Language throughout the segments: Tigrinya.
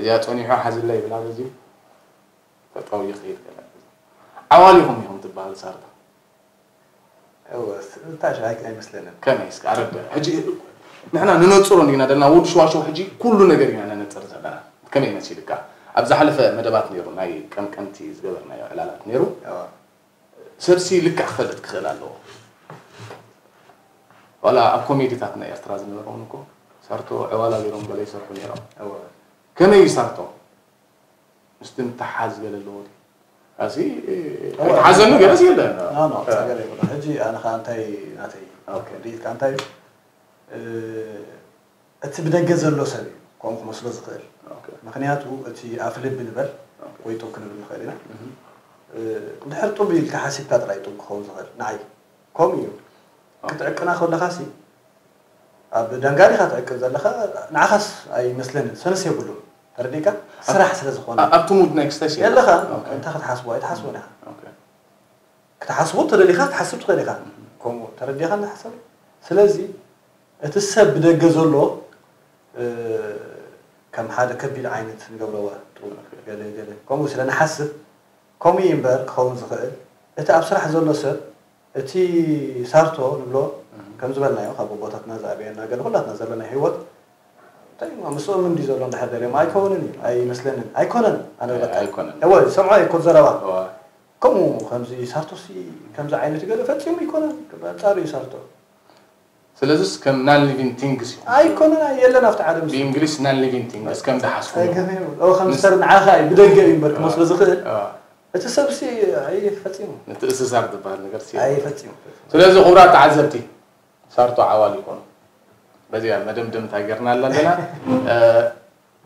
እዚኣ ጸኒሑ ሓዝለይ ይብላ በዚ ጠጠው ይኽእል ገለ። ዓዋሊኹም ኢኹም ትበሃል ሳርታ። እወ፣ ስ- እንታይ ሽ- ኣይ- ኣይመስለንን። ከመይ እስኪ ኣረድእ። ሕጂ ንሕና ንነጽሮ እንዲና ዘለና ወዲ ሸዋሸው ሕጂ ኩሉ ነገር ኢና ነነጽር ዘለና። ከመይ መሲልካ? ኣብ ዝሓለፈ መደባት ነይሩ ናይ ቀምቀምቲ ዝገበርናዮ ዕላላት ነይሩ። እወ፣ ሰብሲ ልክዕ ክፈልጥ ክኽእል ኣለዎ። ዋላ ኣብ ኮሜዲታት ናይ ኤርትራ ዝነበረ እውን እኮ ሳርቶ ዕዋላ ገይሮም ገለ ይሰርሑ ነይሮም። እወ። ከመይ እዩ ሳርቶ? ምስቲ ምትሓዝ ገለ ኣለዎ ድዩ? ኣዚ ሓዘኒ ገለስ የለን። ኖ ኖ ጸገም የብሎ። ሕጂ ኣነ ኸዓ እንታይ ናተይ ኦኬ። ሪኢት ከ እንታይ እዩ? እ፣ እቲ ብደገ ዘሎ ሰብ እዩ ከምኡ ክመስሎ ዝኽእል። ኦኬ። ምክንያቱ እቲ ኣፍ ልቢ ንበል ኦኬ። ወይ ጡብ ክንብል ንኽእል ኢና። እህ። እ፣ እንድሕር ጡብ ኢልካ ሓሲብካ ጥራይ ጡብ ክኸውን ዝኽእል ንዓይ ከምኡ እዩ። ክትዕቅና ከለኻ ሲ ኣብ ዳንጋሪኻ ትዕቅን ዘለኻ ንዓኻስ ኣይመስለንን ሰንስ የብሉን። ተረዲእካ? ስራሕ ስለ ዝኾነ ኣ- ኣብቲ ሙድ ናይ ክስተሽ የለኻ። ኦኬ። እንታይ ክትሓስቦ ኣይትሓስቦን ኢኻ። ኦኬ። ክትሓስቦ ተደሊኻ ክትሓስብ ትኽእል ኢኻ። ከምኡ ተረዲእኻ እንተሓሰብ። ስለዚ እቲ ሰብ ብደገ ዘሎ እ፣ ከም ሓደ ከቢድ ዓይነት ንገብረዋ ጥሩ ገለ ገለ ከምኡ ስለ ንሓስብ ከምኡ እዩ እምበር ክኸውን ዝኽእል። እቲ ኣብ ስራሕ ዘሎ ሰብ እቲ ሳርቶ ንብሎ ከም ዝበልናዮ ካብ ኣቦታትና ዝኣበየና ገለ ኩላትና ዘለና ህይወት እንታይ እሞ ምስኦም እንዲ ዘሎ እንድሕር ደልዮም ኣይከውንን እዩ ኣይመስለንን ኣይኮነን ኣነ በቃ ኣይኮነን። እወ ዝሰምዖ እኮ ዘረባ እዋ። ከምኡ ከምዚ ሳርቶሲ ከምዚ ዓይነት ገለ ፈጺሙ ይኮነን ኣንጻሩ እዩ ሳርቶ ስለዚስ ከም non living things እዩ። ኣይኮነን የለን ኣብቲ ዓለም ብእንግሊዝ non living things ከም ዝሓስቡ እዮም። ጸገም የብሉ ኦ ከም ሰር ንዓኻ እዩ ብደገ እዩ እምበር ክመስሎ ዝኽእል እዋ። እቲ ሰብሲ ኣይ ፈጺሙ ምትእስሳር ዝበሃል ነገር ሲ ኣይ ፈጺሙ ስለዚ ክቡራት ተዓዘብቲ ሳርቶ ዓዋል ይኮኑ በዚኣ መደምደምታ ጌርና ኣለና።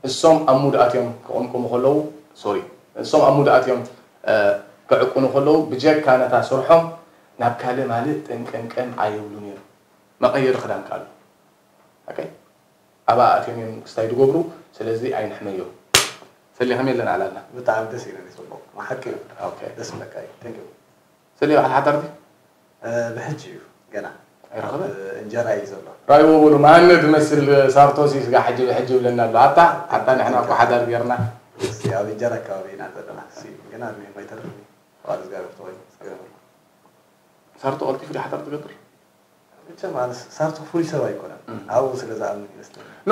እሶም ኣብ ሙድ ኣትዮም ክቕምቅሙ ከለዉ ሶሪ እሶም ኣብ ሙድ ኣትዮም ክዕቁኑ ከለዉ ብጀካ ነታ ስርሖም ናብ ካልእ ማልእ ጥንቅንቅን ኣይብሉን እዮም። መቐየሪ ክዳንካ ኣሎ። ኦኬ። ኣብኣ ኣትዮም እዮም ክስታይ ዝገብሩ። ስለዚ ኣይንሕመዮም። ፈሊኸም የለን ዓላልና። ብጣዕሚ ደስ ኢሉኒ ጽቡቕ ሓቂ እዩ። ኦኬ። ደስ ብለካ እዩ። Thank you። ሰሊ በዓል ሓዳር ድዩ? ብሕጂ እዩ ገና ኣይረኸበን? እንጀራ እዩ ዘሎ። ራይዎ በሉ መሃነ ትመስል ሳርቶሲ ስጋ ሕጂ ብሕጂ ይብለና ኣሎ። ኣታ ኣታ ንሕና እኮ ሓዳር ጌርና። እስቲ ኣብ እንጀራ ኣካባቢ ኢና ዘለና። እስቲ ገና እድሜ ማይተርፍ ዋላ እግዚኣብሔር ተወይ ዝገበሩ ሳርቶ ቀልጢፉ ድዩ ሓዳር ትገብር? ብቻ ማለት ሳርቶ ፍሉይ ሰብ ኣይኮነን። ኣብኡ ስለ ዝኣምን ይመስለኒ። ኖ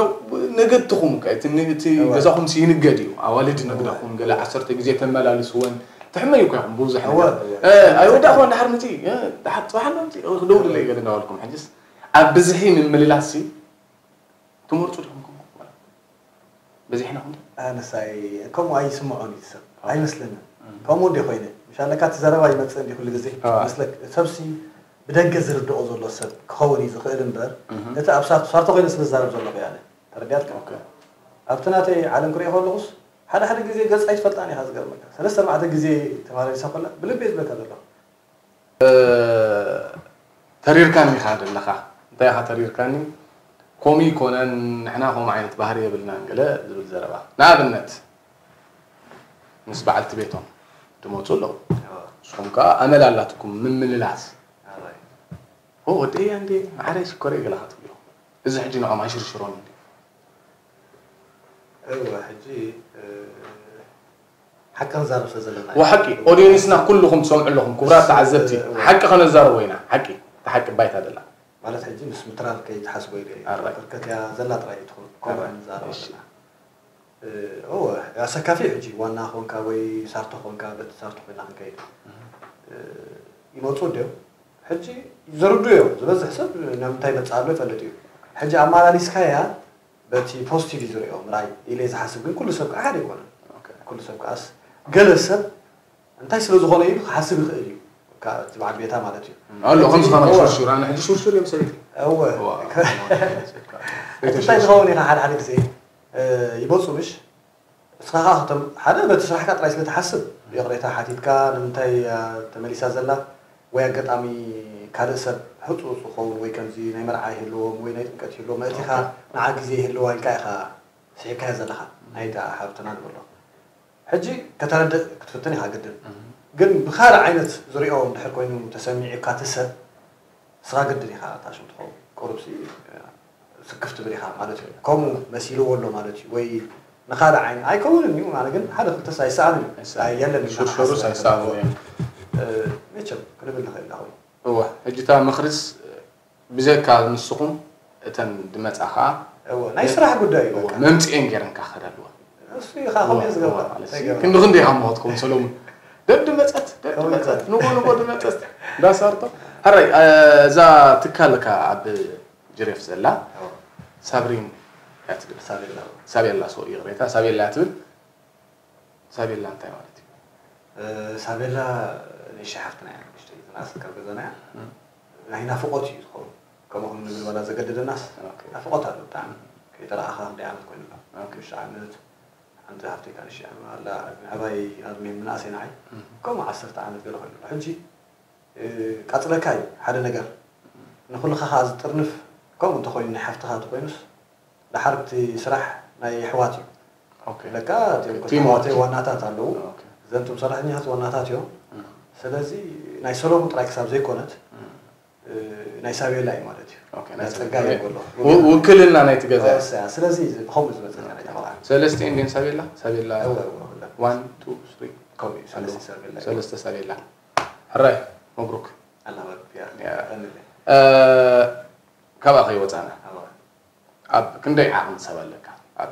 ነገድትኹም ከ እቲ ን- እቲ እዋ። ገዛኹም ሲ ይንገድ እዩ። ኣዋልድ ነግደኹም ገለ ዓሰርተ ግዜ ተመላልስወን ትሕመዩ እኮ ኢኹም ብዙሕ እዋ፣ ነገር። እዋ። እ፣ ኣይወዳእኹም ድሓር ምፂ እ፣ ድሓር ፅባሕ ኣሎ ምፂ እ፣ ክደውልለይ ገለ እናበልኩም ሕጅስ ኣብ ብዝሒ ምምልላስ ሲ ትመርፁ ዲኹም ከምኡ ማለት በዚሕና ኩሉ ኣነሳይ ከምኡ ኣይስምዖን እዩ ሰብ ኣይመስለንን። ከምኡ እንደ ኮይነ ምሻለካ እቲ ዘረባ ይመፅእ እንዲ ኩሉ ግዜ ኣዋ። መስለክ ሰብሲ ብደገ ዝርድኦ ዘሎ ሰብ ክኸውን እዩ ዝኽእል እምበር እቲ ኣብ ሳርቶ ሳርቶ ኮይነ ስለ ዝዛረብ ዘለኹ ያለ ተረዲኣትካ ኦኬ። ኣብቲ ናተይ ዓለም ክሪኦ ከለኹስ ሓደ ሓደ ግዜ ገፅ ኣይትፈልጣን ኢኻ ዝገርመካ ሰለስተ ኣርባዕተ ግዜ ተማላሊሳ ኮላ ብልቤ ዝብለካ ዘለኹ ተሪርካኒ ኢኻ ዘለኻ እንታይ ኢኻ ተሪርካኒ ኮሚ ይኮነን ንሕና ከምኡ ዓይነት ባህሪ የብልናን ገለ ዝብል ዘረባ ንኣብነት ምስ በዓልቲ ቤቶም ድመፁ ኣለዉ ንስኹም ከዓ ኣመል ኣላትኩም ምምልላስ ኦ ወደያ እንዴ ማዕረ ሽኮረይ ገለ ክትብሉ እዚ ሕጂ ንዖም ኣይሽርሽሮም እንዲ እወ ሕጂ ሓቂ ክንዛረብ ስለ ዘለና ወሓቂ ኦዲየንስና ኩልኹም ትሰምዑ ኣለኹም ክቡራት ተዓዘብቲ ሓቂ ከነዛረቦ ኢና ሓቂ ተሓቂ ባይታ ደላ ማለት ሕጂ ምስ ምትራር ከይትሓስቦ ኢለ ኣራይ። ከርከት እያ ዘላ ጥራይ ትኹን ከምኡ ኣራይ። ንዛረብ እሺ። ኣለና እወ ኣሰካፊ ሕጂ ዋና ኾንካ ወይ ሳርቶ ኾንካ በቲ ሳርቶ ኮይና ክንከይድ ይመፁ እንዲዮም ሕጂ ዘርዱ እዮም ዝበዝሕ ሰብ ናብ ምንታይ መፅእ ኣሎ ይፈልጥ እዩ ሕጂ ኣመላሊስካያ በቲ ፖዚቲቭ እዩ ዝሪኦ ምራይ ኢለ ዝሓስብ ግን ኩሉ ሰብ ከዓ ሓደ ይኮነ ኩሉ ሰብ ከዓስ ገለ ሰብ እንታይ ስለ ዝኾነ ኢሉ ክሓስብ ይኽእል እዩ ካብ እቲ በዓል ቤታ ማለት እዩ ኣሎ ከም ዝኾነ እወ። ሽርሽር ኣነ ሕጂ ሽርሽር እዮም ሰበይቲ እወ እዋ። እንታይ ዝኸውን ኢኻ ሓደ ሓደ ግዜ ይመፁ ምሽ እስኻ ከዓ ከተም ሓደ በቲ ስራሕካ ጥራይ ስለ ትሓስብ ይቕሬታ ሓቲትካ ንምንታይ እያ ተመሊሳ ዘላ ወይ ኣጋጣሚ ካልእ ሰብ ሕፁፅ ዝኸውን ወይ ከምዚ ናይ መርዓ ይህልዎም ወይ ናይ ጥምቀት ይህልዎም መእቲኻ ንዓ ግዜ ይህልዋ ኢልካ ኢኻ ስሒብካያ ዘለኻ ናይታ ሓብትና ንብሎ ሕጂ ከተረድእ ክትፍትን ኢኻ ግድን ግን ብካልእ ዓይነት ዝሪኦ እንድሕር ኮይኑ ተሰሚዑካ እቲ ሰብ ንስኻ ግድን ኢኻ እታ ሽም ትኸውን ቁሩብሲ ስክፍ ትብል ኢኻ ማለት እዩ ከምኡ መሲልዎ ኣሎ ማለት እዩ ወይ ንኻልእ ዓይኒ ኣይከውንን እዩ ማለት ግን ሓደ ክልተስ ኣይሰኣንን እዩ። ኣይሰኣንን። ኣይ፣ የለን እዩ ሽርሸሩስ ሓሳብ ኣይሰኣኑን እዮም። እ፣ መቸም ክንብል ንኽእል ኢና። እወ፣ ሕጂ እታ ምኽሪስ ብዘካ ንስኹም እተን ድመጻ ከዓ እወ፣ ናይ ስራሕ ጉዳይ እዩ እወ፣ በቃ። መምጽኤን ገይረን ክኸዳ ኣለዋ። እሱ ኢኻ ከምኡ እዩ ዝገብራ። ማለት እንታይ ይገብራ? ክንዲ ክንደይ ካብ ምሃትኩም ሰለሙን ደድ መጸት ደድ ደድ መጸት መጸት። ንጎ ንጎ ድመጸት እንዳሳርቶ። ሕራይ፣ እ፣ እዛ ትካልካ ኣብ ጅሬፍ ዘላ እወ፣ ሳብሪን እያ ትብል። ሳቤላ። ሳቤላ ሶ ይቕሬታ፣ ሳቤላ እያ ትብል። ሳቤላ እንታይ ማለት እዩ? እ፣ ሳቤላ ንእሽተይ ሓፍትና እያ፣ ንእሽተይ ዝነኣሰት ካብ ገዛና እያ። ናይ ናፍቖት እዩ ዝኸውን። ከምኡ ክንብል ዋላ ዘገደደናስ ኦኬ። ናፍቖት ኣሎ ብጣዕሚ። ከይተረኣኻ ክንደይ ዓመት ኮይኑ ኣሎ። ኦኬ። ሽዱሽተ ዓመት፣ ሓንቲ ሓፍተይ ከዓ ንእሽተይ ዓመት ኣላ፣ ዓባይ ኣብ ሜ-፣ ምንኣሰይ ንዓይ። እም። ከምኡ ዓሰርተ ዓመት ገለ ኮይኑ ኣሎ። ሕጂ፣ እ፣ ቀጽለካ እዩ ሓደ ነገር። ንኹልኻ ከዓ ዝጥርንፍ፣ ከምኡ እንተኾይኑ ናይ ሓፍትኻ እንተኾይኑስ፣ ደሓር እቲ ስራሕ ናይ ኣሕዋት እዩ። ኦኬ። ለካ እቲኦም ቲም ኣሕዋተይ ወርክ። ዋናታት ኣለዉ። ኦኬ። እዘን እቶም ሰራሕተኛታት ዋናታት እዮም። እም። ስለዚ ናይ ሰሎሙን ጥራይ ክሳብ ዘይኮነት፣ እም። እ፣ ናይ ሳቤላ እዩ ማለት እዩ። ኦኬ፣ ናይ ናይ ጸጋይ ሳቤላ። ይበሎ። ው-፣ ውክልና ናይቲ ገዛ እዩ። እሰያ፣ ስለዚ ብኸምኡ ዝመጸካ ናይ ተባባዕ። ሰለስተ እንድን ሳቤላ? ሳቤላ እወ፣ እወ፣ እወ። ዋን፣ ቱ፣ ስሪ። ከምኡ እዩ፣ ሰለስተ ሳቤላ እዩ። ሰለስተ ሳቤላ። ሕራይ፣ መብሩክ። ኣላህ ባርክ ፊያ። ያ። ቀንለ። እ፣ ካብኣ ከይወጻና። ኣዋ። ኣብ ክንደይ ዓቕሚ ሰብ ኣለካ ኣብ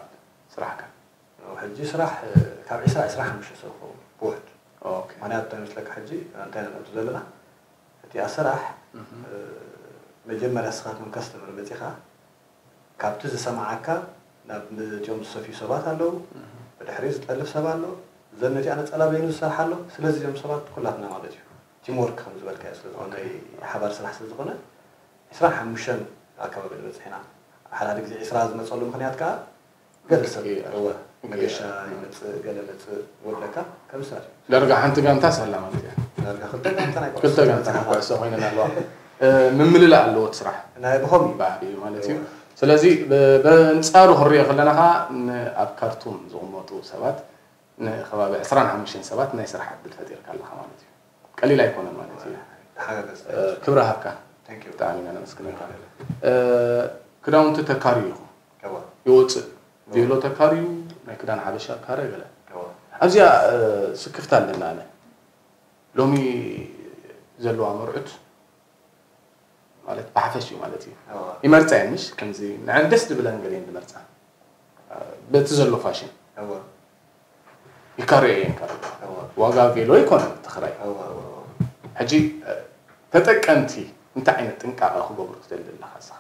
ስራሕካ? ሕጂ ስራሕ፣ እ፣ ካብ ዒስራ፣ ዒስራ ሓሙሽተ ሰብ ክኸውን ብውሕድ። ኦኬ። ምኽንያቱ እንታይ መስለካ ሕጂ፣ እንታይ ንእቱ ዘለና፣ እቲ ኣሰራሕ፣ እህ። እ፣ መጀመርያ ስኻ ከም ከስተመር መጺኻ፣ ካብቲ ዝሰማዓካ ናብ እቲኦም ዝሰፍዩ ሰባት ኣለዉ፣ ብድሕሪ ዝጠልፍ ሰብ ኣሎ፣ እዘን ነቲኣ ነጸላ በይኑ ዝሰርሓ ኣሎ። ስለዚ እዚኦም ሰባት ኩላትና ማለት እዩ። ቲም ወርክ ከም ዝበልካዮ ስለ ዝኾነ፣ ናይ ሓባር ስራሕ ስለ ዝኾነ፣ ዒስራን ሓሙሽተን ኣከባቢ ንበጽሕ ኢና። ሓደ ሓደ ግዜ ዒስራ ዝመጸሉ ምኽንያት ከኣ፣ ገለ ሰብ፣ ይቅየር። እወ፣ ይቅየር። መገሻ ይመጽእ፣ ገለ መጽእ፣ ወደካ፣ ከምሳሌ። ዳርጋ ሓንቲ ጋንታ ሳላ ማለት እያ። ዳርጋ ክልተ ጋንታ ናይ ኩዕሶ። ክልተ ጋንታ ናይ ኩዕሶ ኮይነን ኣለዋ። እ፣ ምምልላእ ኣለዎ እቲ ስራሕ። ናይ ብኸምኡ። ባህሪ እዩ ማለት እዩ። እወ። ስለዚ፣ ብ-፣ በንጻሩ ክንሪኦ ከለና ኸኣ፣ ን-፣ ኣብ ካርቱም ዝቕመጡ ሰባት፣ ንከባቢ ዕስራን ሓሙሽተን ሰባት ናይ ስራሕ ዕድል ፈጢርካ ኣለኻ ማለት እዩ። ቀሊል ኣይኮነን ማለት እዩ። ተሓጋገዝ። እ፣ ክብሪ ሃብካ። Thank you። ብጣዕሚ ኢና ነመስግነካ። እ፣ ክዳውንቲ ተካርዩ ኢኹም። እወ። ይወፅእ። ቬሎ ተካርዩ፣ ናይ ክዳን ሓበሻ ካረ ገለ። እወ። ኣብዚኣ፣ እ፣ ስክፍታ ኣለና ኣነ። ሎሚ ዘለዋ መርዑት ማለት ብሓፈሽኡ ማለት እዩ። እወ። ይመርጻ እየን ምሽ? ከምዚ ንዐን ደስ ዝብለን ገለ እየን ዝመርጻ። በቲ ዘሎ ፋሽን። እወ። ይካረዮ እየን ካብ። እወ። ዋጋ ቬሎ ኣይኮነን ትኽራይ። እወ፣ እወ፣ እወ። ሕጂ፣ እ፣ ተጠቀምቲ እንታይ ዓይነት ጥንቃቐ ክገብሩ ትደሊ ኣለኻ ንስኻ?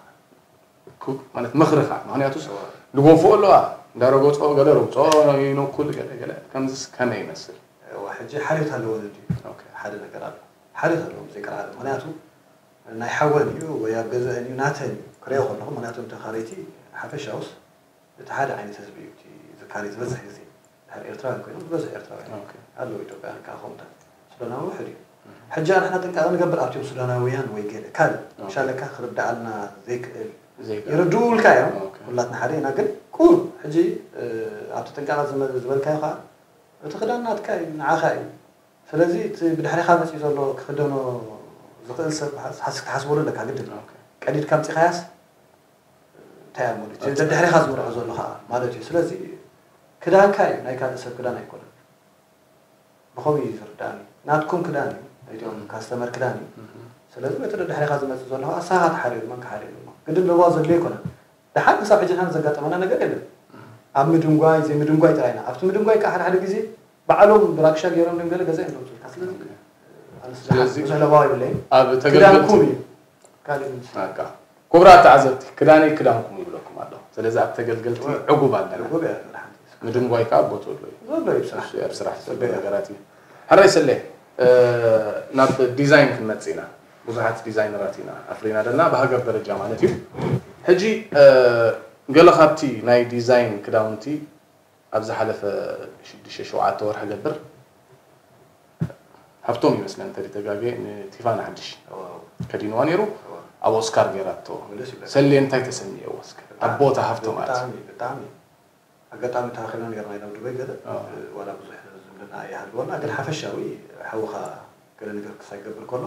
ኩ-፣ ማለት ምኽርኻ። ምኽንያቱስ እወ። ዝጎፍኦ ኣለዋ፣ እንዳረገጾ ገለ ረግጾ ይነኩል ገለ ገለ። ከምዚስ ከመይ ይመስል? እወ፣ ሕጂ ሓልዮት ኣለወን እንድዩ። ኦኬ። ሓደ ነገር ኣሎ። ሓልዮት ኣለዎም ዘይቀርኣለ። ምኽንያቱ ናይ ሓወን እዩ ወይ ኣብ ገዛአን እዩ፣ ናተን እዩ። ክሪኦ ከለኹ፣ ምኽንያቱ ተኻረይቲ ሓፈሻውስ እቲ ሓደ ዓይነት ህዝቢ እዩ። እቲ ዝካረይ ዝበዝሕ ግዜ ድሕሪ ኤርትራውያን ኮይኖም ዝበዝሕ ኤርትራውያን እዮም። ኦኬ። ኣለዉ ኢትዮጵያውያን ከኣ ከምኡታት። ሱዳናዊ ውሑድ እዩ። ሕጂ ንሕና ጥንቃቐ ንገብር ኣብቲኦም ሱዳናውያን ወይ ገለ ካልእ ኦኬ። ምሻለካ ክርድኣልና ዘይክእል ዘይክእል። ይርድኡልካ እዮም። ኦኬ። ኩላትና ሓደ ኢና፣ ግን ቁሩብ ሕጂ፣ እ፣ ኣብቲ ጥንቃቐ ዝመ-፣ ዝበልካዮ ከኣ እቲ ክዳን ናትካ እዩ፣ ንዓኻ እዩ። ስለዚ እቲ ብድሕሪኻ መጺኡ ዘሎ ክኽደኖ ዝኽእል ሰብ ሓስ-፣ ሓስ-፣ ክትሓስበሉ ኣለካ ግድን። ኦኬ። ቀዲድካ ኣምጺኻያስ እንታይ እያ ማለት እዩ? ኦኬ። ደድሕሪኻ ዝምርዖ ዘሎ ኸኣ ማለት እዩ። ስለዚ ክዳንካ እዩ፣ ናይ ካልእ ሰብ ክዳን ኣይኮነን። ብኸምኡ እዩ ዝርድኣኒ። ናትኩም ክዳን እዩ፣ ናይቶም እም። ካስተመር ክዳን እዩ። እም። ስለዚ በቲ ደድሕሪኻ ዝመጽእ ዘሎ ኸኣ ንስኻ ክትሓርዮ ድማ ክሓርዮ ድማ። ግድን ለዋ ዘድልዮ ኣይኮነን። ደሓር ክሳብ ሕጂ ንሕና ዘጋጠመና ነገር የለን። ኣብ ምድንጓይ፣ ዘይምድንጓይ ጥራይ ኢና። ኣብቲ ምድንጓይ ከኣ ሓደ ሓደ ግዜ ባዕሎም ብራክሻ ገይሮም ድም ገለ ገዛ እዮም ዘውፅኡልካ። ስለዚ ኣነ ስለ ስለዚ ብዙሕ ለባዋ የብለይን። ኣብ ተገልገልቲ ክዳንኩም እዩ። ካልእ ምንስ? በቃ። ክቡራት ተዓዘብቲ፣ ክዳነይ ክዳንኩም ይብለኩም ኣለኹ። ስለዚ ኣብ ተገልገልቲ እወ። ዕጉብ ኣለና። ዕጉብ እያ፣ መድሓኒት። ምድንጓይ ከኣ ቦትኡ ኣሎ እዩ። ዘሎ እዩ፣ ብስራሕ። እሱ ኣብ ስራሕ ዘሎ ጽቡቅ እዩ። ነገራት እዩ። ሕራይ ሰሌ፣ እ፣ ናብ ዲዛይን ክንመጽእ ኢና። ብዙሓት ዲዛይነራት ኢና ኣፍሪና ዘለና፣ ብሃገር ደረጃ ማለት እዩ። ሕጂ፣ እ፣ ገለ ካብቲ ናይ ዲዛይን ክዳውንቲ ኣብ ዝሓለፈ ሽዱሽተ ሸውዓተ ወርሒ ገብር ሃብቶም ይመስለን እንተ ተጋጌ ንቲፋን ሓድሽ እወ። ከዲንዋ ነይሩ። እወ። ኣብ ኦስካር ገይራቶ። ደስ ይብለካ። ሰሌ እንታይ ተሰሚዕዎ እስከ? ኣብ ቦታ ሃብቶም ኣት። ብጣዕሚ፣ ብጣዕሚ። ኣጋጣሚ ተራኺብና ነይርና ኢና ኣብ ዱባይ ገለ። እወ። ዋላ ብዙሕ ዝምድና ኣይሃልወና፣ ግን ሓፈሻዊ ሓውኻ ገለ ነገር ክሳይ ክገብር ከሎ፣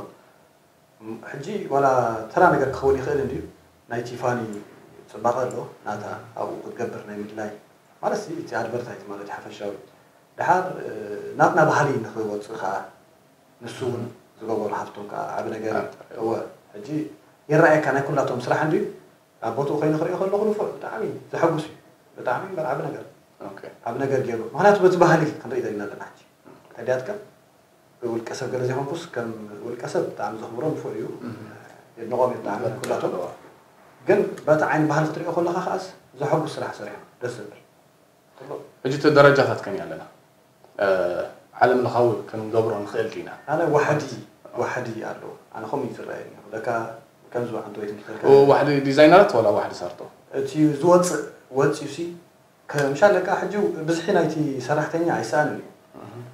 ም-፣ ሕጂ ዋላ ተራ ነገር ክኸውን ይኽእል እንድዩ፣ ናይ ቲፋኒ ጽባቐ ኣሎ፣ ናታ ኣብኡ ክትገብር ናይ ምድላይ ማለት ሲ እቲ ኣድቨርታይዝ ማለት ሓፈሻዊ ድሓር ናትና ባህሊ ንክወፅእ ከዓ ንሱ እውን ዝገበሩ ሃፍቶም ከዓ ዓብ ነገር እወ ሕጂ ይረኣየካ ናይ ኩላቶም ስራሕ እንድዩ ኣብ ቦትኡ ኮይኑ ክሪኦ ከለኩ ንፉዕ ብጣዕሚ ዘሐጉስ እዩ ብጣዕሚ እምበር ዓብ ነገር ዓብ ነገር ገይሩ ምክንያቱ በቲ ባህሊ ክንርኢ ዘለና ኣለና ሕጂ ተዲያትካ ብውልቀ ሰብ ገለ ዘይኮንኩስ ከም ውልቀ ሰብ ብጣዕሚ ዘኽብሮ ንፉዕ እዩ የድንቖም እዩ ብጣዕሚ ኩላቶም ግን በቲ ዓይኒ ባህሊ ክትሪኦ ከለካ ከዓስ ዘሐጉስ ስራሕ ሰሪሖም ደስ ዝብል ሕጂ እቲ ደረጃታት ከመይ ኣለና ዓለም ለኻዊ ክንገብሮ ንኽእል ዲና ኣነ ዋሕዲ ዋሕዲ ኣሎ ኣነ ከምኡ እዩ ዝረኣየኒ ለካ ከምዚ ዓንተወይ ትምስልካ ዋሕዲ ዲዛይነራት ዋላ ዋሕዲ ሰርቶ እቲ ዝወፅእ ወፂኡ ሲ ከምሻለካ ሕጂ ብዝሒ ናይቲ ሰራሕተኛ ኣይሰኣንን እዩ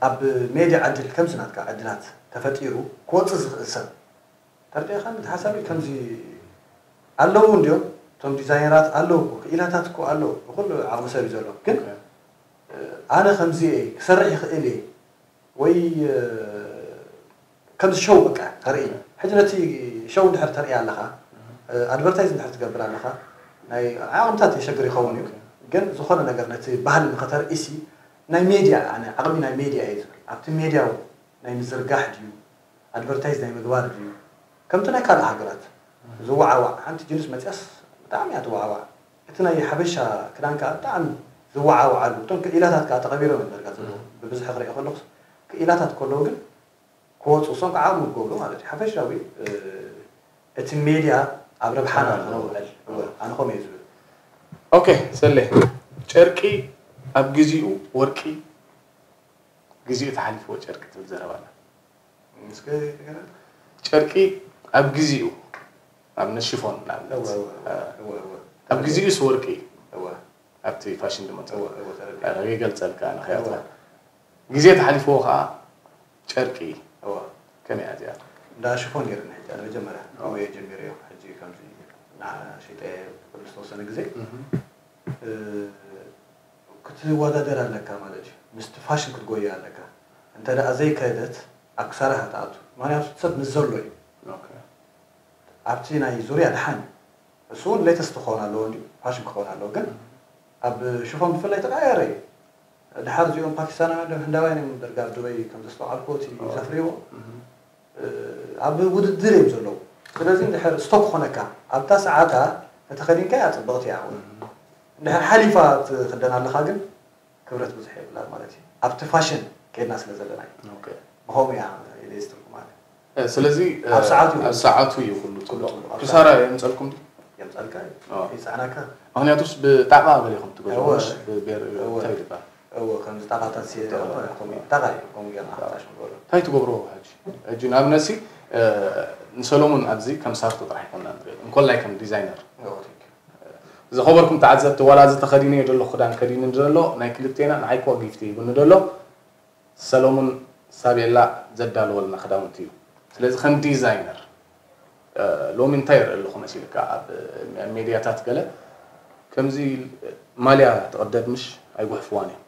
ኣብ ሜድያ ዕድል ከምዚ ናትካ ዕድላት ተፈጢሩ ክወፅእ ዝኽእል ሰብ ተርዲእኻ ነቲ ሓሳብ ከምዚ ኣለዉ እንዲዮም እቶም ዲዛይነራት ኣለዉ እኮ ክኢላታት እኮ ኣለዉ ብኩሉ ዓቕሚ ሰብ እዩ ዘሎ ግን ኣነ ከምዚ እየ ክሰርሕ ይኽእል እየ ወይ ከምዚ ሸው በቃ ተርኢ ሕጂ ነቲ ሸው እንድሕር ተርኢ ኣለኻ ኣድቨርታይዝ እንድሕር ትገብር ኣለኻ ናይ ዓቕምታት የሸግር ይኸውን እዩ ግን ዝኾነ ነገር ነቲ ባህሊ ንኸተርኢ ሲ ናይ ሜድያ ኣነ ዓቕሚ ናይ ሜድያ እየ ዝብል ኣብቲ ሜድያ ናይ ምዝርጋሕ ድዩ ኣድቨርታይዝ ናይ ምግባር ድዩ ከምቲ ናይ ካልእ ሃገራት ዝወዓዋዕ ሓንቲ ጅንስ መፅያስ ብጣዕሚ እያ ትወዓዋዕ እቲ ናይ ሓበሻ ክዳን ከዓ ብጣዕሚ ዝወዓወዓሉ እቶም ክኢላታት ከዓ ተቐቢሮም እዮም ዳርጋ ዘለዉ ብብዝሒ ክሪኦ ከለኹስ ክኢላታት ከለዉ ግን ክወፁ እሶም ከዓ ዓቕሚ ክገብሩ ማለት እዩ ሓፈሻዊ እቲ ሜድያ ኣብ ረብሓና ክነውዕል ኣነ ከምኡ እየ ዝብል ኦኬ ሰሌ ጨርቂ ኣብ ግዚኡ ወርቂ ግዚኡ ተሓሊፍዎ ጨርቂ ትብል ዘረባ ኣላ ጨርቂ ኣብ ግዚኡ ኣብነት ሽፎን ንኣብነት ኣብ ግዚኡስ ወርቂ ኣብቲ ፋሽን ዝመፀ ይገልፀልካ ንኸያት ግዜ ተሓሊፍዎ ከዓ ጨርቂ ከመይ እያ እዚኣ እንዳ ሽፎን ነይርኒ ሕጂ ኣነ መጀመርያ ከምኡ እየ ጀሚረዮ ሕጂ ከምዚ እናሸጠ ክብል ዝተወሰነ ግዜ ክትወዳደር ኣለካ ማለት እዩ ምስቲ ፋሽን ክትጎዮ ኣለካ እንተ ደኣ ዘይከደት ኣብ ክሳራ ኢኻ ትኣቱ ምክንያቱ እቲ ሰብ ምስ ዘሎ እዩ ኣብቲ ናይ ዙርያ ደሓን እዩ እሱ እውን ሌተስት ክኸውን ኣለዎ እንዲ ፋሽን ክኸውን ኣለዎ ግን ኣብ ሽፎን ብፍላይ ተቀያየረ እዩ ድሓር እዚኦም ፓኪስታናውያን ዶ ህንዳውያን እዮም ደርጋ ኣብ ዱበይ ከም ዘስተውዓልኩዎ እቲ ዘፍርይዎ ኣብ ውድድር እዮም ዘለዉ ስለዚ እንድሕር ስቶክ ኮነካ ኣብታ ሰዓታ ተተኸዲንካያ ፅብቕቲ እያ እውን እንድሕር ሓሊፋ ትኽደን ኣለኻ ግን ክብረት ብዙሕ የብላን ማለት እዩ ኣብቲ ፋሽን ከድና ስለ ዘለና እዩ ብኸምኡ እያ ኢለ ዝትርጉማ ስለዚ ኣብ ሰዓቱ እዩ ኩሉ ጽቡቕ ክሳራ የምጸልኩም ድዩ የምጸልካ ይጽዕነካ ምክንያቱስ ብጣዕማ ገሊኹም ትገዝኡ እንታይ ይባል እወ ከምዚ ጣቃታት ሲጣቃ እዩ ከምኡ ጌርና ሓታሽ ንገብሮ እንታይ ትገብሮ ሕጂ ሕጂ ንኣብነትሲ ንሰሎሙን ኣብዚ ከም ሳርቶ ጥራሕ ይኮና ንሪኦ እንኮላይ ከም ዲዛይነር ዝኸበርኩም ተዓዘብቲ ዋላ እዚ ተኸዲነዮ ዘሎ ክዳን ከዲኑ ዘሎ ናይ ክልቴና ንዓይ ኮ ጊፍቲ ሂቡኒ ዘሎ ሰሎሙን ሳቤላ ዘዳለወልና ክዳውንቲ እዩ ስለዚ ከም ዲዛይነር ሎሚ እንታይ ይርኢ ኣለኹ መሲልካ ኣብ ሜድያታት ገለ ከምዚ ማልያ ትቕደድ ምሽ ኣይጉሕፍዋን እዮም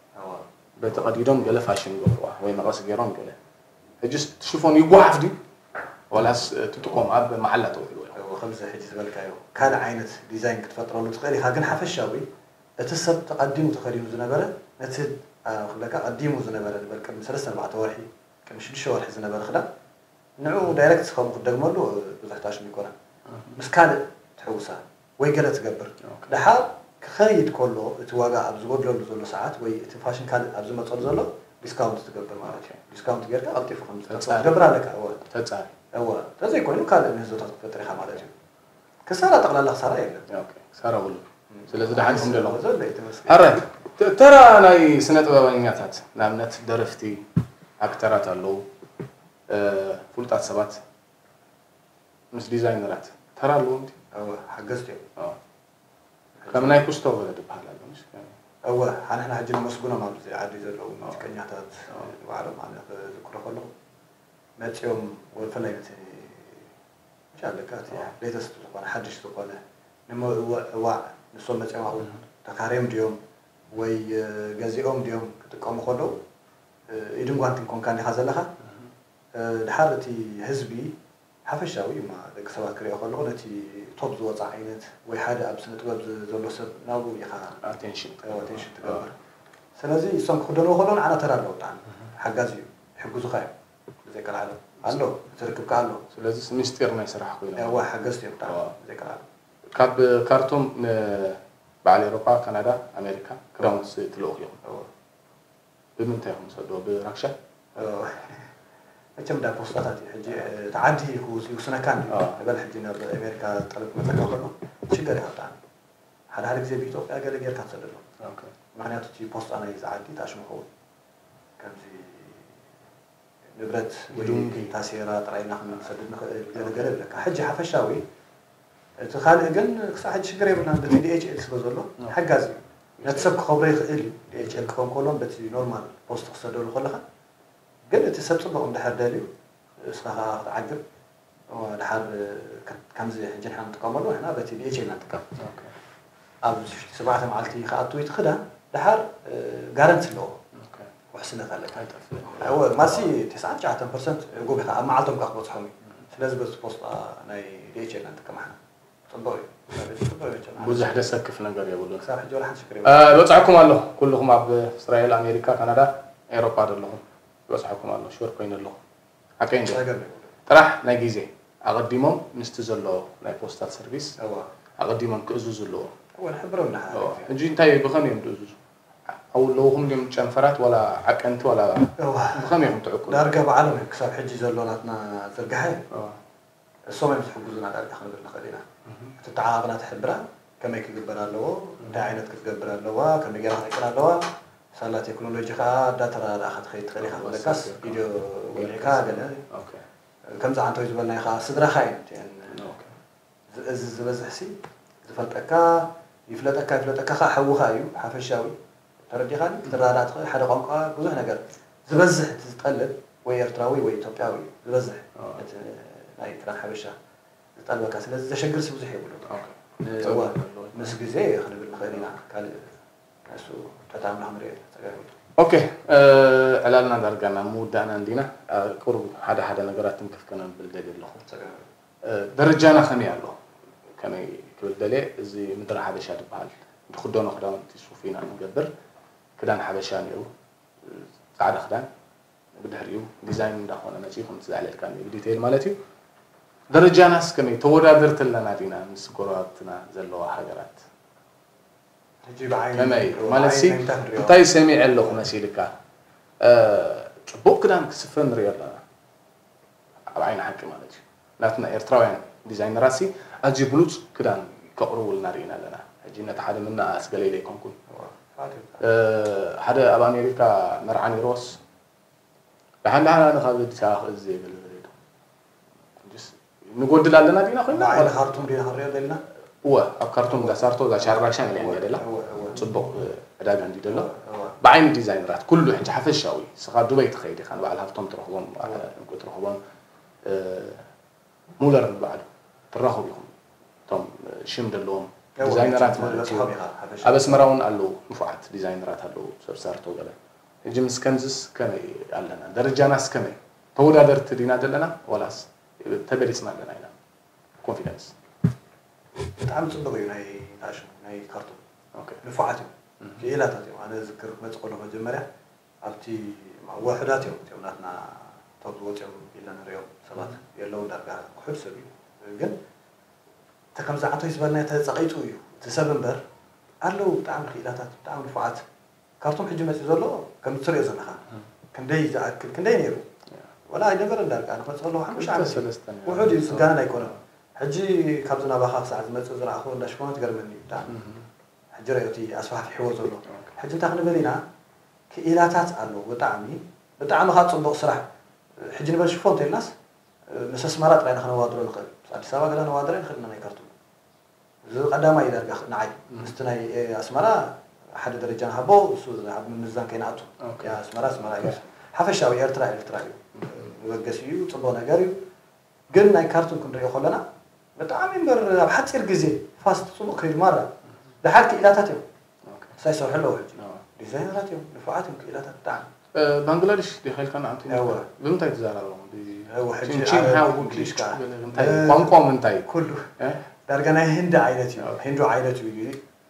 በቲ ቀዲዶም ገለ ፋሽን ይገብርዋ ወይ መቐስ ገይሮም ገለ ሕጅስ ሽፎን ይጓሓፍ ድዩ ዋላስ ትጥቆም ኣብ መዓላ ተውዕልዎ እዮም ከምዚ ሕጂ ዝበልካዮ ካልእ ዓይነት ዲዛይን ክትፈጥረሉ ትኽእል ኢኻ ግን ሓፈሻዊ እቲ ሰብ ተቐዲሙ ተኸዲኑ ዝነበረ ነቲ ክብለካ ቀዲሙ ዝነበረ ንበል ቅድሚ ሰለስተ ኣርባዕተ ወርሒ ቅድሚ ሽዱሽተ ወርሒ ዝነበረ ክዳን ንዕኡ ዳይረክት ከምኡ ክትደግመሉ ብዙሕ ታሽም ይኮነን ምስ ካልእ ትሕውሳ ወይ ገለ ትገብር ድሓር ክኸይድ ከሎ እቲ ዋጋ ኣብ ዝጎድለሉ ዘሎ ሰዓት ወይ እቲ ፋሽን ካልእ ኣብ ዝመፀሉ ዘሎ ዲስካውንት ትገብር ማለት እዩ ዲስካውንት ጌርካ ቀልጢፉ ከም ዝጠፍእ ትገብር ኣለካ እወ ተፃሪ እወ ተዘይኮይኑ ካልእ ምህዞታት ክትፈጥር ኢኻ ማለት እዩ ክሳራ ጠቕላላ ክሳራ የለን። ኦኬ፣ ክሳራ ኩሉ። ስለዚ ደሓን ኢኹም ዶ ኣለኹም? ዘሎ እዩ ተመስገን። ኣረ፣ ተ- ተራ ናይ ስነ ጥበበኛታት ንኣብነት ደረፍቲ፣ ኣክተራት ኣለዉ፣ እ፣ ፍሉጣት ሰባት ምስ ዲዛይነራት ተራ ኣለዎም ድዩ? እወ፣ ሓገዝቲ እዮም። ኦ። ከም ናይ ኩስቶ ገለ ዝበሃል ኣሎ፣ ምሽ? እወ፣ ኣንሕና ሕጂ ነመስግኖም ኣብዚ ዓዲ ዘለዉ ሙዚቀኛታት ባዕሎም ኣነ ክዝክሮ ከለኹ መጺኦም ወ- ብፍላይ ነቲ ምሽ ኣለካ እቲ ሌተስት ዝኾነ ሓድሽ ዝኾነ ንምውዕዋዕ ንሶም መፂኦም ኣብኡ ተካርዮም ድዮም ወይ ገዚኦም ድዮም ክጥቀሙ ከለዉ ኢድን ጓንትን ኮንካ እንዲኻ ዘለኻ ድሓር እቲ ህዝቢ ሓፈሻዊ እማ ደቂ ሰባት ክሪኦ ከለኹ ነቲ ቶብ ዝወፃ ዓይነት ወይ ሓደ ኣብ ስነ ጥበብ ዝ- ዘሎ ሰብ ናብኡ ኢኻ ኣቴንሽን ኣቴንሽን ትገብር። ስለዚ እሶም ክክደንዎ ከለዉ ንዓና ተራ ኣለዎ፣ ብጣዕሚ ሓጋዚ እዩ፣ ይሕግዙኻ እዮም። ብዘይቀልዓለም ኣሎ፣ እቲ ርክብካ ኣሎ። ስለዚ ምስጢር ናይ ስራሕ ኮይኖም እዋ ሓገዝቲ እዮም ብጣዕሚ። እዋ። ብዘይቀልዓለም ካብ ካርቱም ንበዓል ኤሮጳ፣ ካናዳ፣ ኣሜሪካ ክዳውንቲ ትልእኹ ኢኹም። እዋ። ብምንታይ ኢኹም ትሰድዎ? ብራክሻ? እዋ። መቸም እንዳ ፖስታታት እዩ ሕጂ፣ እቲ ዓዲ ክውስ- ይውስነካ እንዲ እዋ። ንበል። ሕጂ ናብ ኣሜሪካ ጠለብ ክመፀካ ከሎ ሽገር ኢኻ ብጣዕሚ። ሓደ ሓደ ግዜ ብኢትዮጵያ ገለ ጌርካ ትሰደሎም። ኦኬ። ምክንያቱ እቲ ፖስጣ ናይ ዝዓዲ ታሽሙ ኸውን ከምዚ ንብረት ወይ ብድንጊ። ታሴራ ጥራይ ኢና ክንሰድድ ንኽእል ገለ ገለ ይብለካ። ሕጂ ሓፈሻዊ እቲ ካልእ ግን ክሳብ ሕጂ ሽግር የብልናን። በቲ ዲኤችኤል ስለ ዘሎ ሓጋዚ እዩ። ነቲ ሰብ ክኸብሮ ይኽእል እዩ። ዲኤችኤል ክኸውን ከሎን በቲ ኖርማል ፖስት ክሰደሉ ከለኻ ግን እቲ ሰብ ጽቡቕ እንድሕር ደልዩ እስኻ ከዓ ክትዓግብ ድሓር ከምዚ ሕጂ ንሕና ንጥቀመሉ ንሕና በቲ ዲኤችኤል ኢና ንጥቀም። ኣብ ሽሽቲ ሰባዕተ መዓልቲ ክኣቱ እቲ ክዳን ድሓር ጋረንቲ ኣለዎ። ውሕስነት ኣለካ። ማሲ ተስዓን ትሽዓተን ፐርሰንት ዕጉብ ኢኻ ኣብ መዓልቶም ካ ክበፅሖም እዩ። ስለዚ በዚ ፖስጣ ናይ ዲኤችኤል ኢና ንጥቀም ንሕና። ፅቡቅ እዩ። ፅቡቅ እዩ መቸም። ብዙሕ ደሰክፍ ነገር የብሉን። ክሳብ ሕጂ ወላ ሓንቲ ሽግር የብሉን። በፅሐኩም ኣሎ ኩልኹም ኣብ እስራኤል፣ ኣሜሪካ፣ ካናዳ፣ ኤሮጳ ዘለኹም ይበፅሐኩም ኣሎ። ሹር ኮይነ ኣለኹ። ሓቀይ እንዲ ፀገም የብሉን። ጥራሕ ናይ ግዜ ኣቐዲሞም ምስቲ ዘሎ ናይ ፖስታል ሰርቪስ እዋ ኣቐዲሞም ክእዝዙ ኣለዎም። እዋ ንሕብሮም ንሓ እዋ። ሕጂ እንታይ ብኸመይ እዮም ዝእዝዙ? ኣብኡ ኣለውኹም ድዮም ጨንፈራት ዋላ ዓቀንቲ ዋላ እዋ ብኸመይ እዮም ትዕቅኑ? ዳርጋ ባዕሎም እዮም ክሳብ ሕጂ ዘሎ ናትና ዝርግሐ እዋ። እሶም እዮም ዝሕግዙና ዳርጋ ክንብል ንኽእል ኢና። እቲ ተዓቓቕና ትሕብራ ከመይ ክግበር ኣለዎ፣ እንታይ ዓይነት ክትገብር ኣለዋ፣ ከመይ ጌራ ክትዕቅን ኣለዋ። ሳላ ቴክኖሎጂ ከዓ እንዳተረዳእኻ ትኸይድ ትኽእል ኢኻ። ክብለካስ ቪድዮ ወሊዕካ ገለ ኦኬ። ከምዚ ዓንተው ዝበልናዮ ከዓ ስድራኻ እዮም እቲአን ኦኬ። ዝእዝዝ ዝበዝሕ ሲ ዝፈልጠካ ይፍለጠካ ይፍለጠካ ከዓ ሓውኻ እዩ ሓፈሻዊ ተረዲኻኒ ክትረዳዳእ ትኽእል ሓደ ቋንቋ ብዙሕ ነገር ዝበዝሕ እቲ ዝጠልብ ወይ ኤርትራዊ ወይ ኢትዮጵያዊ እዩ ዝበዝሕ እቲ ናይ ክዳን ሓበሻ ዝጠልበካ ስለዚ ዘሸግር ሲ ብዙሕ የብሉ ኦኬ። እዋ ምስ ግዜ ክንብል ንኽእል ኢና ካልእ ንሱ ተታምና ክንሪኦ ኢና ፀገም የብሉ ኦኬ። ዕላልና ዳርጋ ናብ ምውዳእና እንዲና። ቁሩብ ሓደ ሓደ ነገራት ትንክፍ ከነብል ደልየ ኣለኹ። ፀገም የብሉ ደረጃና ከመይ ኣሎ? ከመይ ክብል ደልየ፣ እዚ ምድሪ ሓበሻ ዝበሃል ዝኽደኖ ክዳውንቲ ሱፍ ኢና ንገብር። ክዳን ሓበሻ ነይሩ፣ ፃዕዳ ክዳን፣ ብድሕሪኡ ዲዛይን እንዳኾነ መፂኡ ከምቲ ዘዕለልካኒ ብዲቴይል ማለት እዩ። ደረጃናስ ከመይ ተወዳደርቲ ኣለና ዲና ምስ ጎረባብትና ዘለዋ ሃገራት? ሕጂ ብዓይኒ ከመይ ንሪኦ፣ ማለት ሲ ብዓይኒ እንታይ ንሪኦ? እንታይ ሰሚዐ ኣለኹ መሲልካ? እ፣ ፅቡቕ ክዳን ክስፈ ንሪኦ ኣለና ኣብ ዓይኒ ሓቂ ማለት እዩ። ናትና ኤርትራውያን ዲዛይነራት ሲ ኣዝዩ ብሉፅ ክዳን ከቕርቡልና ርኢና ኣለና። ሕጂ ነቲ ሓደ ምንኣስ ገለ ኢለ ኣይኮንኩን። እ፣ ሓደ ኣብ ኣሜሪካ መርዓ ነይርዎስ ደሓን ደሓን ኣነ ካብ ኣዲስ ኣበባ ክእዝዝ እየ ገለ ገለ ኢሉ። ሕጂስ ንጎድል ኣለና ዲና ኮይና ብዓይኒ ካርቱም ዲና ክንሪኦ ዘለና እወ ኣብ ካርቱም እዛ ሳርቶ እዛ ሻራሻ ንሪኣ እንዲያ ደላ እወ፣ እወ። ፅቡቕ ዕዳጋ እንዲ ደሎ እወ። ብዓይኒ ዲዛይነራት ኩሉ ሕጂ ሓፈሻዊ ንስኻ ዱበይ ትኸይድ ኢኻ ንበዓል ሃብቶም ትረኽቦም እንቁ ትረኽቦም እ፣ ሙለር ንባዕሉ ትራኸቡ ኢኹም እቶም ሽም ዘለዎም እወ፣ ዲዛይነራት እወ፣ ማለት እዩ። እወ፣ እወ፣ እወ። ኣብ ኣስመራ እውን ኣለዉ ንፉዓት ዲዛይነራት ኣለዉ ሰብ ሳርቶ ገለ። ሕጂ ምስ ከምዝስ ከመይ ኣለና ደረጃናስ ከመይ ተወዳደርቲ ዲና ዘለና ዋላስ ተበሊፅና ኣለና ኢና ኮንፊደንስ ብጣዕሚ ፅቡቅ እዩ ናይ ታሽሙ ናይ ካርቱም ኦኬ። ንፉዓት እዮም ክኢላታት እዮም ኣነ ዝክር ክመፅእ ከሎ መጀመርያ ኣብቲ ውሑዳት እዮም እቲኦም ናትና ቶብ ዝወፅኦም ኢልና ንሪኦም ሰባት የለውን ዳርጋ ክሑድ ሰብ እዩ ግን እቲ ከምዚ ዓንቶይ ዝበልናዮ ተፀቒጡ እዩ እቲ ሰብ እምበር ኣለዉ ብጣዕሚ ክኢላታት ብጣዕሚ ንፉዓት ካርቱም ሕጂ መፂኡ ዘሎ ከም ትሪኦ ዘለኻ ክንደይ ዝኣክል ክንደይ ነይሩ ወላ ኣይነበረን ዳርጋ ንክመፅእ ከለኹ ሓሙሽተ ዓመት እዩ ሰለስተ ነይሩ። ውሑድ እዩ ፅጋነን ኣይኮነን ሕጂ ካብዚ ናባኻ ክሳዕ ዝመፅእ ዝረኣኽዎ እንዳ ሽፎኖ ትገርመኒ እዩ ብጣዕሚ ሕጂ ሪኦ እቲ ኣስፋሕፊሕዎ ዘሎ ሕጂ እንታይ ክንብል ኢና ክኢላታት ኣለዉ ብጣዕሚ ብጣዕሚ ካብ ፅቡቕ ስራሕ ሕጂ ንበል ሽፎ እንተኢልናስ ምስ ኣስመራ ጥራይ ኢና ክነዋድሮ ንኽእል ምስ ኣዲስ ኣበባ ገለ ነዋድረ ንኽእል ኢና ናይ ካርቱም እዚ ቀዳማይ ዳርጋ ንዓይ ምስቲ ናይ ኣስመራ ሓደ ደረጃ ንሃቦ እሱ ኣብ ምምዛን ከይንኣቱ ኦኬ። ኣስመራ ኣስመራ እዩ ሓፈሻዊ ኤርትራ ኤርትራ እዩ መበገሲ እዩ ፅቡቕ ነገር እዩ ግን ናይ ካርቱም ክንሪኦ ከለና ብጣዕሚ እምበር ኣብ ሓፂር ግዜ ፋስት ፅቡቕ ከይዱ ማራ ድሓር ክኢላታት እዮም ኦኬ። ሳይ ሰርሑ ኣለዉ ሕጂ ኣዎ። ዲዛይነራት እዮም ንፉዓት እዮም ክኢላታት ብጣዕሚ እ፣ ባንግላዴሽ ዲኻ ኢልካ ንዓንቱ እወ። ብምንታይ ትዛረቦም? ብ- እወ፣ ሕጂ ቺን ቺን ዓረብ፣ ሃው እንግሊሽ ኪ- ከኣ። እንታይ እ፣ ቋንቋኦም እንታይ? ኩሉ እ? ዳርጋ ናይ ህንዲ ዓይነት እዩ። ሂንዱ ዓይነት እዩ።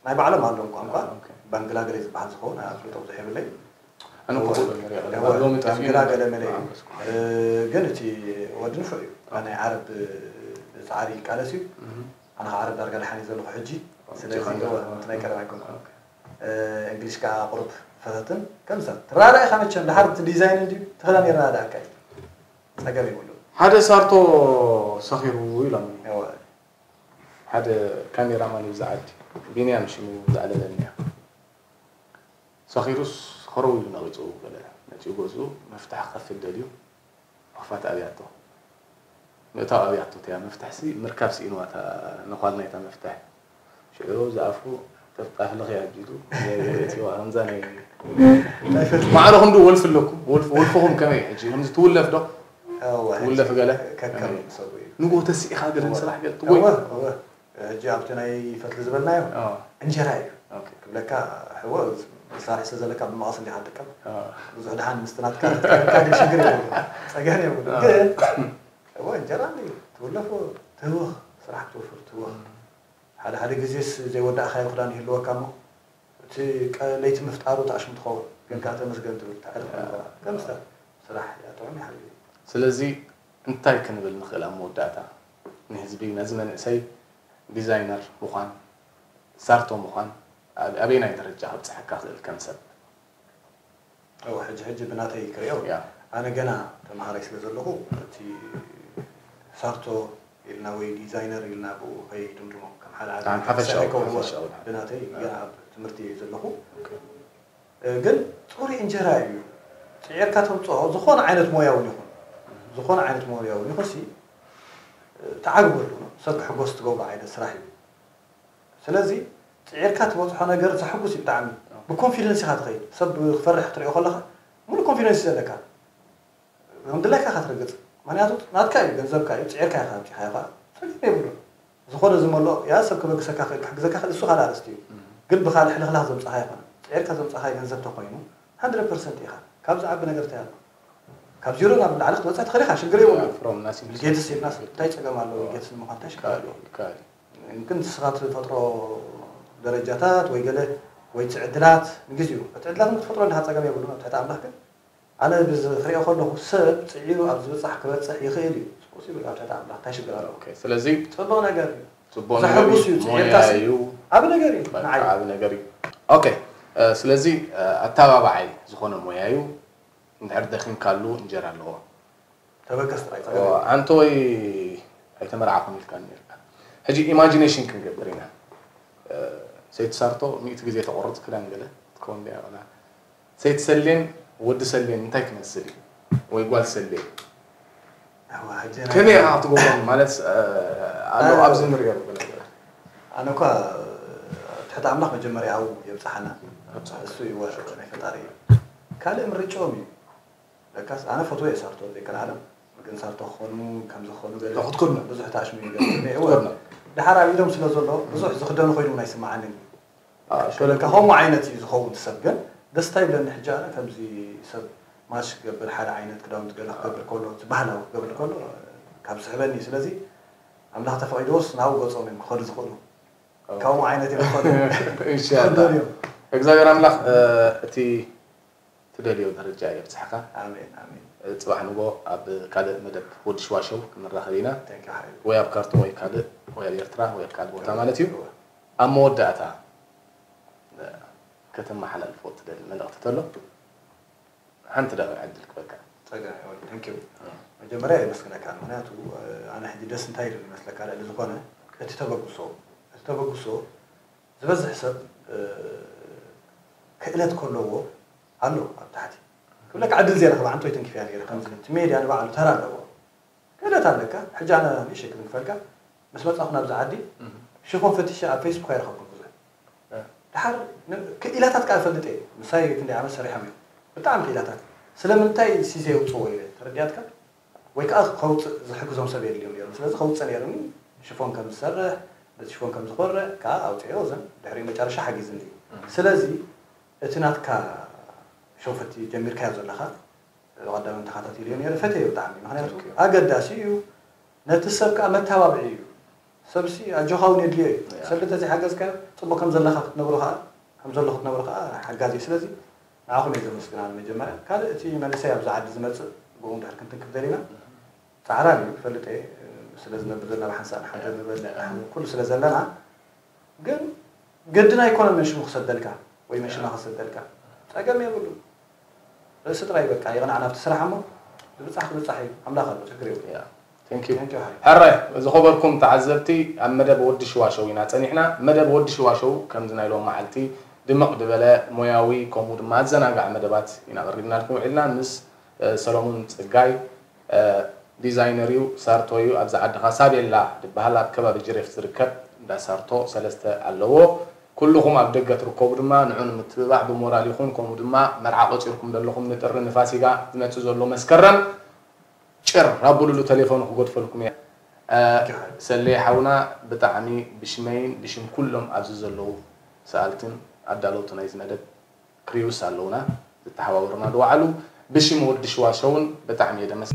ናይ ባዕሎም ኣለዎም ቋንቋ። ባንግላ ገለ ዝበሃል ዝኸውን ኣፍልጦ ብዙሕ የብለይ። ኣነ እኮ ሎሚ ጠፊኡ ባንግላ ገለ መለ እዩ። ግን እቲ ወዲ ንፉዕ እዩ። ናይ ዓረብ ፃዕሪ ይቃለስ እዩ። ኣነ ከዓ ዓረብ ዳርጋ ደሓን እዩ ዘለኹ ሕጂ። ስለዚ እቲ ናይ ቀደም ኣይኮንኩን። እንግሊሽ ከዓ ቁሩብ ፈተትን ከምሳ ትረዳእ ኢኻ መቸም። ድሓር እቲ ዲዛይን እንድዩ ትኽእላ ነይርና ደኣካ እዩ። ጸገም የብሉ። ሓደ ሳርቶ ሰኺሩ ኢሎም። ሓደ ካሜራማን እዩ ዝዓዲ። ቢንያም ሽሙ ዝኣለለኒ እያ። ሰኺሩስ ኸረው ኢሉ ነቒጹ ገለ መጺኡ ገዝኡ መፍትሕ ክኸፍት ደልዩ። ምኽፋት ኣብያቶ። ምእታው ኣብያቶ እቲያ መፍትሕሲ ምርካብ ስኢንዋ እታ ነዃል ናይታ መፍትሕ። ሽዑ ዝኣፉ ጥርጣፍ ልኽያ ኣቢሉ የእትዋ ከምዛ ናይ ማዕረ ክንዱ ወልፊ ኣለኩም። ወልፊ-፣ ወልፍኹም ከመይ እዩ ሕጂ? ከምዚ ትውለፍ ዶ? እወ፣ ትውለፍ ገለ? ከከም ከመይ? ሰቡ እዩ። ንጎ ተሲኢኻ ገለ እወ። ስራሕ ገለ ትጎይ? እወ፣ እወ። ሕጂ ኣብቲ ናይ ፈትሊ ዝበልናዮ ኣዎ። እንጀራ እዩ። ኦኬ። ክብለካ፣ ሕወ፣ መሳርሒ ስለ ዘለካ ብመቐስ እንዲኻ ትጥቀም። ኣዎ። ብዙሕ ደሓን ምስቲ ናትካ ክትቀርብካ ግን ሽግር የብሉ። ጸገም የብሉ። ኣዎ። ግን፣ ሕወ፣ እንጀራ እንዲ ትውለፎ፣ ትህወኽ፣ ስራሕ ክትወፍር ትህወኽ። ሓደ ሓደ ግዜስ ዘይወዳእካዮ ክዳን ይህልወካ እሞ፣ እቲ ቀ-፣ ለይቲ ምፍጣሩ ተኣሽሙ ትኸውን። ግን ከኣ ተመስገን ትብል፣ ተዕርፍ ኣዎ። ገምስታ። ስራሕ እያ፣ ጥዑም እዩ ሓቢቢ። ስለዚ እንታይ ክንብል ንኽእል ኣብ መወዳእታ? ንህዝቢ፣ ነዚ መንእሰይ ዲዛይነር ምዃን፣ ሳርቶ ምዃን፣ ኣብ-፣ ኣበየናይ ደረጃ ከብጽሐካ ክእል ከም ሰብ? እወ፣ ሕጂ፣ ሕጂ ብናተይ ክርእዮ፣ ያ። ኣነ ገና ተምሃራይ ስለ ዘለኹ፣ እቲ ሳርቶ ኢልና ወይ ዲዛይነር ኢልና ብኡ ከይድምድሞ፣ ከም ሓደ ሓደ ብጣዕሚ ሓፈሻዊ፣ ክሰርሕ ከውዕዎ ሓፈሻዊ። ብናተይ ያ። ገና ኣብ ትምህርቲ እየ ዘለኹ። ኦኬ። እ፣ ግን ጽሩይ እንጀራ እዩ። ጽዒርካ ተምጽኦ፣ ዝኾነ ዓይነት ሞያ እውን ይኹን፣ ዝኾነ ዓይነት ሞያ እውን ይኹን ሲ፣ እ፣ ተዓግበሉ፣ ሰብ ክሕጎስ ትገብሮ ዓይነት ስራሕ እዩ። ስለዚ፣ ጽዒርካ ትበጽሖ ነገር ዘሕጉስ እዩ ብጣዕሚ። ብኮንፊደንስ ኢኻ ትኸይድ። ሰብ ክፈርሕ ክትሪኦ ከለኻ፣ ሙሉእ ኮንፊደንስ እዩ ዘለካ። ከም ድላይካ ኢኻ ትረግጽ። ምኽንያቱ ናትካ እዩ፣ ገንዘብካ እዩ፣ ጽዒርካ ኢኻ ኣምጺኻዮ ኸኣ ጸገም የብሉን። ዝኾነ ዝመልኦ፣ ያ ሰብ ክበግሰካ ክእል፣ ክሕግዘካ ክእል፣ እሱ ካልእ ኣርእስቲ እዩ። እም። ግን ብኻልእ ሕልኽላኽ ዘምጻኻ ኣይኮነን። ጽዒርካ ዘምጻኻዮ ገንዘብ ተኾይኑ፣ ሃንድረድ ፐርሰንት ኢኻ። ካብ ዝዓቢ ነገር እንታይ ኣሎ? ካብ ዜሮ ናብ ላዕሊ ክትበጽሕ ትኽእል ኢኻ፣ ሽግር የብሉን። From nothing to ቢል ጌትስ something። ኢልናስ እንታይ ጸገም ኣለዎ? ቢል ጌትስ ንምዃን እንታይ ሽግር ኣለዎ? ይከኣል። ግን ንስኻ ትፈጥሮ ደረጃታት ወይ ገለ ወይ እቲ ዕድላት ንግዜኡ፣ እቲ ዕድላት እውን ክትፈጥሮ እንዲኻ ጸገም የብሉን፣ ኣብ ትሕቲ ኣምላኽ ግን ኣነ ብዝ-፣ ክሪኦ ከለኹ ሰብ ጽዒሩ ኣብ ዝብጻሕ ክበጽሕ ይኽእል እዩ። ጽቡቅ ይብል ኣብ ትሕቲ ኣምላኽ እንታይ ሽግር ኣለዎ? ኦኬ፣ ስለዚ ጽቡቅ ነገር እዩ። ጽቡቅ ነገር ዘሐጉስ እዩ፣ እዩ፣ ጽዒርካ ሞያ ሲ-፣ እዩ። ዓቢ ነገር እዩ፣ በቃ ንዓይ። ዓቢ ነገር እዩ። ኦኬ፣ እ፣ ስለዚ፣ እ፣ ኣተባባዓይ ዝኾነ ሞያ እዩ። እንድሕር ደኺምካሉ እንጀራ ኣለዎ። ተበገስ ጥራይ፣ ጸገም ኦ፣ የብሉን። ኣንተ ወይ ኣይተመርዓኹን ኢልካ ነርካ። ሕጂ ኢማጂኔሽን ክንገብር ኢና። እ፣ ሰይቲ ሳርቶ ሚእቲ ግዜ ተቆርጽ ክዳን ገለ ትከውን ድያ ወላ? ሰይቲ ሰሌን ወዲ ሰሌን እንታይ ክመስል እዩ? ወይ ጓል ሰሌን? ኣዋ፣ ሕጂ ከመይ ናይ ኢኻ ክትገብሮም? ማለት፣ እ፣ ኣሎ እ፣ ኣብዚ ንሪኦ ገለ ገለ። ኣነ እኳ፣ እ፣ ትሕቲ ኣምላኽ መጀመርያ ኣብኡ የብጽሓና። ኣብጽሓ። እሱ እዩ ወ-፣ ናይ ፈጣሪ እዩ። ካልእ ምርጫኦም እዩ። ለካስ ኣነ ፈትወ እየ ሳርቶ፣ ዘይከልኣለም። ግን ሳርቶ ክኾኑ፣ ከምዚ ክኾኑ ገለ ክትኮኑ። ብዙሕ ታሽሙ ይገብር። እወ። ክትኮኑ። ደሓር ኣብ ኢዶም ስለ ዘሎ፣ ብዙሕ ዝኽደኑ ኮይኑ እውን ኣይስምዓንን። ኣዎ፣ ከም ከምኡ ዓይነት እዩ ዝኸውን እቲ ሰብ። ግን ደስታ ይብለኒ ሕጂ ኣነ ከምዚ ሰብ ማች ክገብር፣ ሓደ ዓይነት ክዳውንቲ ገለ ክገብር ከሎ፣ እቲ ባህላዊ ክገብር ከሎ፣ ካብ ዝስሕበኒ እዩ። ስለዚ ኣምላኽ ተፈቒድዎስ ናብኡ ገጾም እዮም ክኸዱ ዝኽእሉ። ኣዎ። ከምኡ ዓይነት እዮም ክኸዱ ኢንሻላህ። ዝኽደኑ እዮም። እግዚኣብሔር ኣምላኽ፣ እ፣ እቲ ትደልዮ ደረጃ የብጽሕካ። ኣሜን፣ ኣሜን። ጽባሕ ንጎ ኣብ ካልእ መደብ ወዲ ሽዋ ሾው ክንራኸብ ኢና። Thank you፣ ሓይሉ። ወይ ኣብ ካርቱም ወይ ካልእ፣ ወይ ኣብ ኤርትራ ወይ ኣብ ካልእ ቦታ ማለት እዩ። እወ። ኣብ መወዳእታ፣ እ፣ ከተመሓላልፎ ትደሊ መልእኽቲ ተሎ፣ ሓንቲ ደቂቕ ዕድል ክበካ። ጸገም የብሉን። Thank you። እ። መጀመርያ የመስግነካ። ምኽንያቱ፣ እ፣ ኣነ ሕጂ ደስ እንታይ ኢሉ ይመስለካ፣ ልዕሊ ዝኾነ እቲ ተበግሶ፣ እቲ ተበግሶ ዝበዝሕ ሰብ፣ እ፣ ክእለት ከለዎ ኣሎ ኣብ ታሕቲ። ክብለካ ዕድል ዘይረኸበ ዓንቶይ ተንኪፈያ ነይረ። ከምዚ እቲ ሜድያ ንባዕሉ ተራ ኣለዎ። ክእለት ኣለካ። ሕጂ ኣነ ንእሽተይ ክዝንግፈልካ፣ ምስ መጻኹ ናብዚ ዓዲ፣ እህ። ሽፎን ፈቲሸ ኣብ ፌስቡክ ኣይረኸብኩን ብዙሕ። እ። ደሓር ን-፣ ክኢላታት ከኣ እፈልጥ እየ። ምሳይ ክንደይ ዓመት ሰሪሖም እዮም። ብጣዕሚ ክኢላታት። ስለምንታይ ሲ ዘየውጽዎ ኢለ፣ ተረዲኣትካ? ወይ ከኣ ከውጽእ ዝሕግዞም ሰብ የድልዮም ነይሮም። ስለዚ ከውጽእ ነይሩኒ፣ ሽፎን ከም ዝሰርሕ፣ በቲ ሽፎን ከም ዝኮርዕ ከኣ ኣውጽኤዮ፣ እዘን ድሕሪ መጨረሻ ሓጊዝኒ እዩ። እም። ስለዚ እቲ ናትካ ሸው ፈቲ ጀሚርካዮ ዘለኻ፣ ብቐዳም ተኸታቲለዮ ነይረ፣ ፈትየዮ ብጣዕሚ። ምኽንያቱ ኦኬ። ኣገዳሲ እዩ፣ ነቲ ሰብ ከኣ መተባብዒ እዩ። ሰብሲ ኣጆኻ እውን የድልዮ እዩ። ሰብ እንተዘይሓገዝካዮ፣ ጽቡቕ ከም ዘለኻ ክትነግሮ ከኣ፣ ከም ዘለኹ ክትነግሮ ከኣ ሓጋዚ እዩ። ስለዚ ንዓኹም እየ ዘመስግን ኣነ መጀመርያ። ካልእ እቲ መንእሰይ ኣብዚ ዓዲ ዝመጽእ ብኡ እንድሕር ክንትንክፍ ደሊና፣ ጻዕራም እዩ፣ ይፈልጥ እየ። ስለ ዝነብር ዘለና ብሓንሳእ ንሓድር ንበልዕ፣ ንሓምም፣ ኩሉ ስለ ዘለና፣ ግን ግድን ኣይኮነን መን ሽሙ ክሰደልካ ወይ መን ሽማ ክሰደልካ። ጸገም የብሉን። ርእሲ ጥራይ በቃ ይቕናዕ ናብቲ ስራሕ እሞ፣ ዝብጻሕ ክብጻሕ እዩ። ኣምላኽ ኣሎ፣ ችግር የብሉን። ያ፣ thank you። Thank you፣ ሃይ። ሕራይ፣ ዝኸበርኩም ተዓዘብቲ፣ ኣብ መደብ ወዲ ሽዋሸው ኢና ጸኒሕና። መደብ ወዲ ሽዋሸው ከምዚ ናይ ሎም መዓልቲ ድምቕ ዝበለ ሞያዊ፣ ከምኡ ድማ ኣዘናጋዒ መደባት ኢና ኣቕሪብናልኩም ውዒልና። ምስ፣ እ፣ ሰሎሙን ጽጋይ፣ እ፣ ዲዛይነር እዩ፣ ሳርቶ እዩ። ኣብዚ ዓዲ ኻሳቤላ ዝበሃል ኣብ ከባቢ ጅሬፍ ዝርከብ እንዳ ሳርቶ ሰለስተ ኣለዎ። ኩልኹም ኣብ ደገ ትርከቡ ድማ ንዑ ንምትብባዕ ብሞራል ይኹን፣ ከምኡ ድማ መርዓ ቆጺርኩም ዘለኹም ንጥሪ ንፋሲጋ ዝመጽእ ዘሎ መስከረም ጭር ኣቡሉሉ፣ ቴሌፎኑ ክገድፈልኩም እየ። እ፣ ሰሌ ሓውና ብጣዕሚ ብሽመይን ብሽም ኩሎም ኣብዚ ዘለዉ ሰኣልትን ኣዳለውቲ ናይዚ መደብ ክሪውስ ኣለውና ዝተሓባበሩና ዝወዓሉ። ብሽም ወዲ ሽዋሸውን ብጣዕሚ እየ ደመስ